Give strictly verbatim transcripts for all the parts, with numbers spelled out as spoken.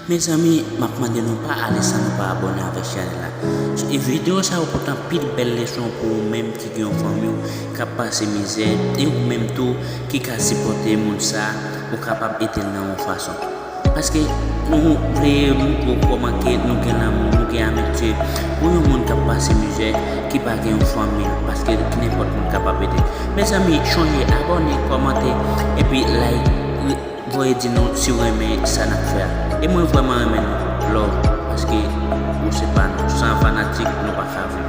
Mezanmi, m ap mande nou pa ale san nou pa abòne avèk chanèl la. E videyo sa yo pote anpil bèl leson pou ou menm ki gen yon fanmi w k ap pase mizè, e ou menm tou ki ka sipòte moun sa, ou kapab ede l nan yon fason. Paske nou vle montre w kòman ke nou gen lanmou, nou gen amitye pou yon moun k ap pase mizè, ki pa gen yon fanmi l, paske ki nenpòt moun kapab ede. Mezanmi, chonje abòne, kòmante, epi like. Voye di nou si w renmen sa n ap fè a. E mwen vrèman renmen nou. Love, paske nou se pa nou. San fanatik, nou pa ka viv.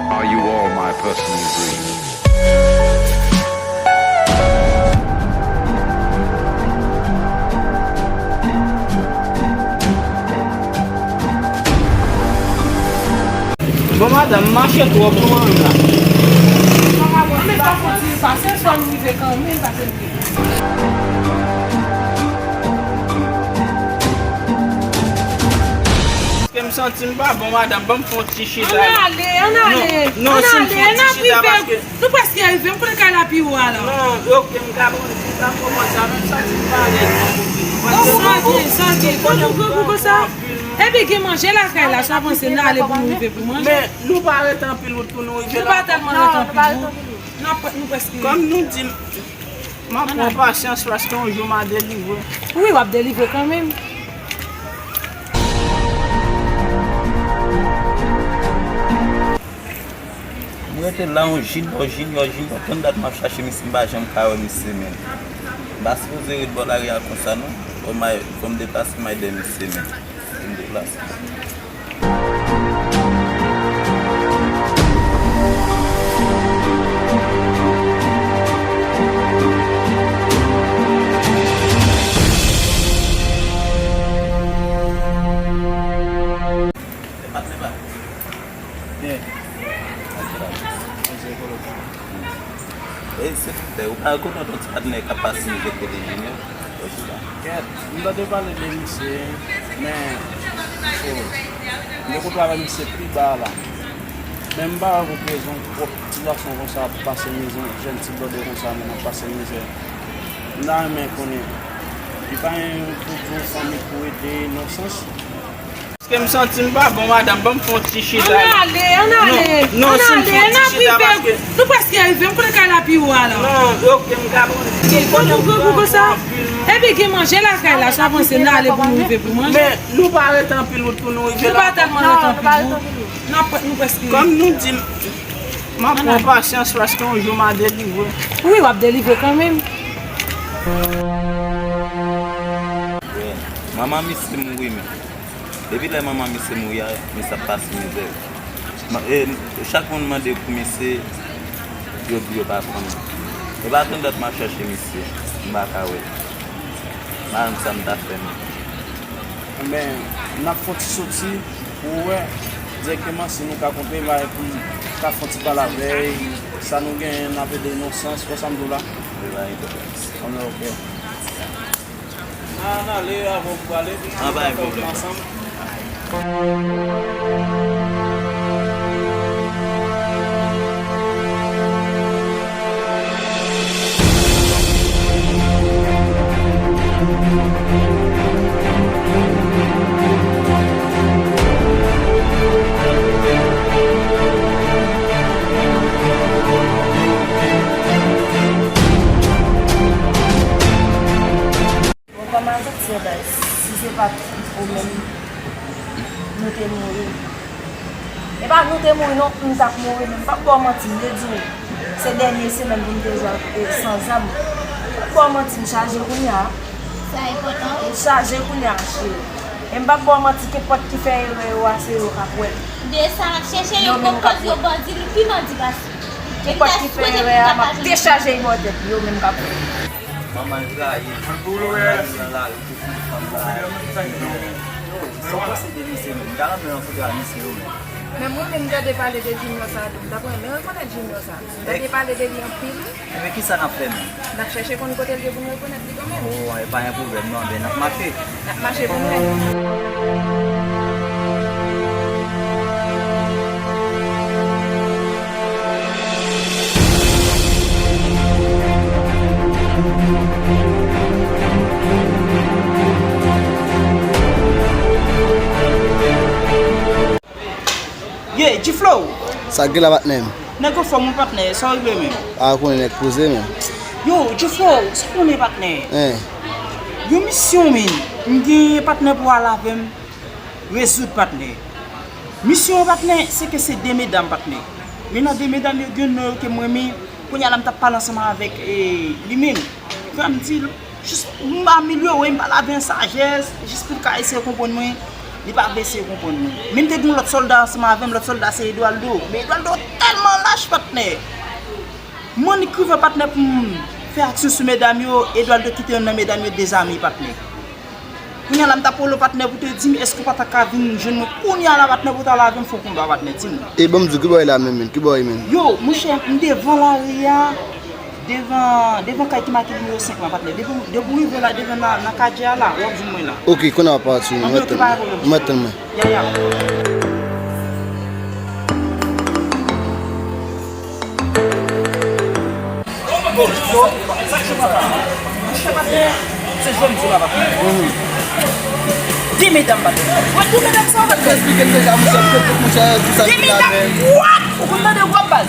Are you all my personal dreams? Bon, madanm, m mache twòp, nou ann la. Ann men fè yon ti pasyans, fò m rive kanmenm, paske m rive. Èske m santi m pa bon, madanm? Ban m fè yon ti chita la. Ann ale, ann ale. Non, non, si m fè yon ti chita, paske nou prèske rive, m konnen kay la pi wo a la. Non, ok, m ka pran, m ka pran sa, men m santi m pa alèz nan kote. Bon, sa gen, sa gen. Fò nou grangou konsa. Epi gen manje lakay la, sa panse n ale pou nou rive pou manje. Men nou pa ret anpil wout pou nou rive la. Nou pa tèlman ret anpil wout. N ap, nou prèske. Kòm nou di, m ap pran pasyans paske yon jou m a delivre. Wi, w ap delivre kanmenm. M rete la yon jinyò, jinyò, jinyò, tann dat m ap chache misye, m pa janm ka wè misye menm. M pa sipoze ret bò lari a konsa non. Fò m ay, fò m deplase m ay dèyè misye menm. Pou m deplase. Patnè pa. Byen. Manje kòlòt. E silvouplè, ou pa rekonèt yon ti patnè k ap pase m vle kote Junior? Kèt, m tande pale de misye, men, oh, m te kontre avèk misye pi ba a la. Men m pa wè pou ki rezon twòp ti gason konsa ap pase mizè, jèn ti blòdè konsa menm ap pase mizè. M ta renmen konnen, li pa gen pou di yon fanmi pou ede nan sans. Èske m santi m pa bon, madanm? Ban m fè yon ti chita la. Ann ale, ann ale. Non, non, si m fè yon ti chita, paske nou prèske rive, m konnen kay la pi wo a la. Non, ok, m ka pran. Fò nou grangou konsa. Epi gen manje lakay la, sa panse n ale pou nou rive pou manje. Men nou pa ret anpil wout pou nou rive la. Nou pa tèlman ret anpil wout. N ap, nou prèske. Kòm nou di, m ap pran pasyans paske yon jou m a delivre. Wi, w ap delivre kanmenm. Manman misye mouri, men. Depi lè manman misye mouri a, misye ap pase mizè. Ma-, e, chak moun mande pou misye, yo di yo pa konnen. E pa tann dat m ap chache misye, m pa ka wè l. M pa konn sa m ta fè menm. Enben, n ap fè yon ti soti pou wè dirèkteman si nou ka kontre la epi ka fè yon ti pale avè l, sa nou genyen n ap ede l nan sans, wè sa m di w la? Wi, ba, ede l. Anben, ok. Ann ale avan w prale, pou nou ka fè wout la ansanm. Bon, kòman sa t ye, baz? Si se pa t ou menm, Nou te mouri. E pa nou te mouri non, m t ap mouri, men m p ap ba w manti, m te di w, se dènye semèn pou m te jwe ak, e, san zam. M p ap ba w manti, m chaje kounye a. Sa enpòtan, wi. M chaje kounye a, cheri. E m p ap ba w manti, kenpòt ki fè erè yo a, se yo k ap wè l. De sa, n ap chèche yo, yo menm k ap wè l. Yo bandi, li pi bandi pase. Kenpòt ki fè erè a, m ap dechaje l bò tèt li, yo menm k ap wè l. Manman l trayi l. Manman l nan lari pou fanm la. Yo, sa w panse de misye menm? M ta renmen rankontre ak misye yo menm. Men mwen menm, m gade pale de Junior sa tou. M t ap renmen rekonèt Junior sa. M gade pale de li anpil, wi. Ebyen, kisa n ap fè menm? N ap chèche konn kote l ye pou n rekonèt li kanmenm. O, e pa yon pwoblèm non, ben n ap mache. N ap mache pou n wè. Ye, G-Flow! Sa k gen la, patnè m? Nèg anfòm wi, patnè, sa w regle menm? A, ou konnen nèg poze menm. Yo, G-Flow, sa w konnen, patnè? Hein. Yon misyon, men, m gen patnè pou al avè m rezoud, patnè. Misyon an, patnè, se ke se de medam, patnè. Men nan de medam yo, gen non yo ke m renmen. Kounye a la, m t ap pale ansanm avèk, e, li menm. Frè m di l, jis m amelyore, m pale avè l an sajès, jis pou l ka eseye konprann mwen. Li pa vle eseye konprann mwen. Men m te gen yon lòt sòlda ansanm avè m, lòt sòlda se Eduardo. Men Eduardo tèlman lach, patnè. Mwen, li k rive, patnè, pou m fè aksyon sou medam yo, Eduardo kite youn nan medam yo dezame, patnè. Kounye a la, m t ap rele w, patnè, pou te di m èske w pa ta ka vin jwenn mwen kounye a la, patnè, pou w ta la avè m fè yon konba, patnè, di m. E ban m di w, kibò w ye la menm, menm? Kibò w ye menm? Yo, monchè, m devan lari a, devan, devan kay ki make nimewo senk lan, patnè. Depi, depi w rive la, devan nan, nan kadye a la, w ap jwenn mwen la. Ok, kounye a w ap pati, wi. Anben, ok, pa gen pwoblèm. M ap tann mwen. Ya, ya. Yo, sa k cho papa? Monchè, patnè, se jwè m di la, patnè. De medam, patnè. Wè, de medam sa yo, patnè. Te eksplike m deja, monchè, m te di, monchè, di sa ki la menm. De medam, what? Ou konn tande w, baz?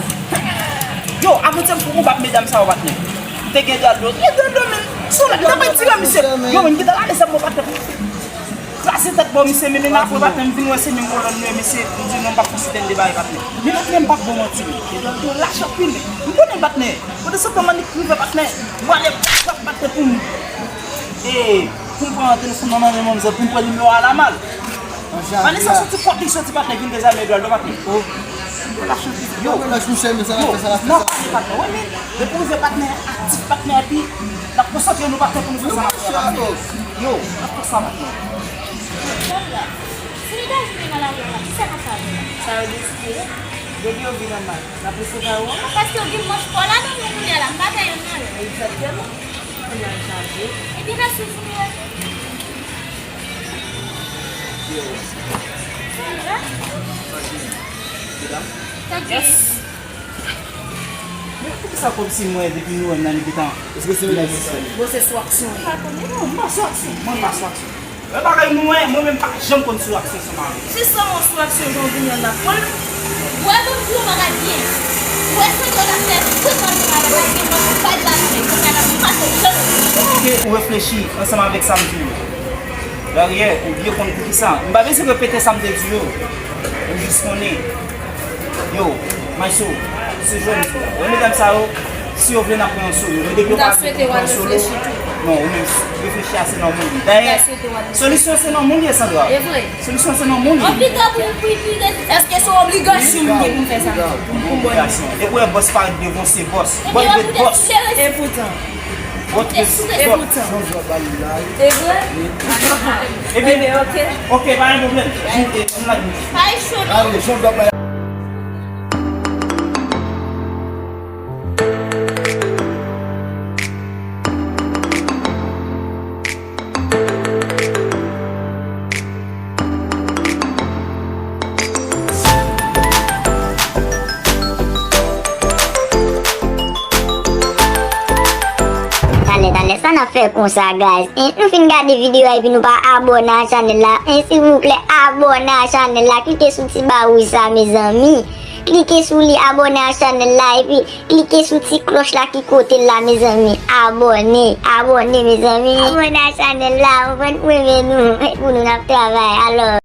Yo, avantyè m fè konba ak medam sa yo, patnè. M te gen Eduardo. Eduardo, men, sou la, m t ap retire misye. Yo, men, m gentan lage zam mwen, patnè. Kraze tèt bò misye, men, men apre, patnè, m vin wè se menm kolòn nou ye, mesye, m di non, m p ap fè sitèn de bagay, patnè. Men, patnè, m p ap ba w manti, men. Eduardo lach anpil. M konnen, patnè. Pandan se tan, m annik rive, patnè. M prale, patnè, pou m. E, pou m pran telefòn nan men manmzèl, pou m pran nimewo a la mal. Vanessa soti kote li soti, patnè, vin dezame Eduardo, patnè. Oh. Yo, lach anpil. Yo, lach, monchè, men sa l ap fè, sa l ap fè, sa l ap fè. N ap pale, patnè, wi, men depi w rive, patnè, aktif, patnè, epi n ap konsantre nou, patnè, pou nou fè sa n ap fè, patnè. Yo, n ap fè sa, patnè. Sandra, si nèg a vin nan lari a la, kisa n ap fè avè l? Sa yo deside, depi yo vin anba, n ap resevwa yo anba. Paske yo gen manch pa w ladan yo kounye a la, m pa fè youn nan yo. Egzakteman. Kounye a l chaje. Epi rès yo foutre yo. Sandra? Yes. Men poukisa kòmsi mwen depi nou wè m nan li gentan. Èske se medam sa? Bon, se sou aksyon. Ou pa konnen? Non, m pa sou aksyon. Mwen pa sou aksyon. Lè bagay nou wè, mwen menm pa janm konn sou aksyon ansanm avè l. Se sèlman sou aksyon jan w vini an ap pran l. Ou wè moun pou yo pa ka byen. Ou wè Sandra t ap fè tout bagay la, bagay gen mwen pou bay la, men konsa l ap pase janm. Ke ou reflechi ansanm avèk sa m di w. Daryè, ou byen konn poukisa. M pa bezwen repete sa m te di yo. Ou jis konnen. Yo, Mayso, se jwè m di la. Wè medam sa yo, si yo vle n ap pran yo solo. Men depi yo pa vle pran yo solo, non, ou menm, reflechi a se nan moun li. Dayè, solisyon se nan moun li ye, Sandra. E vre. Solisyon se nan moun li. Anpito pou, pou itilize. Èske se yon obligasyon m gen pou m fè sa? Pou m, pou m bon. Obligasyon. Depi w wè bòs parèt devan w, se bòs. Bòs ret bòs. E poutan. Bòs ret bòs. E poutan. E vre? Ebyen, ok. Ok, pa gen pwoblèm. Vin, e, vin la. Pa e cho non. Ale, jan w ap Talè, talè, sa n ap fè konsa, guys? Hein, nou fin gade videyo a epi nou pa abòne a chanèl la. Hein, silvouplè, abòne a chanèl la. Klike sou ti ba wouj sa, mezanmi. Klike sou li, abòne a chanèl la, epi klike sou ti klòch la ki kote l la, mezanmi. Abòne, abòne, mezanmi. Abòne a chanèl la, ou konprann, pou renmen nou, pou nou n ap travay. Alò.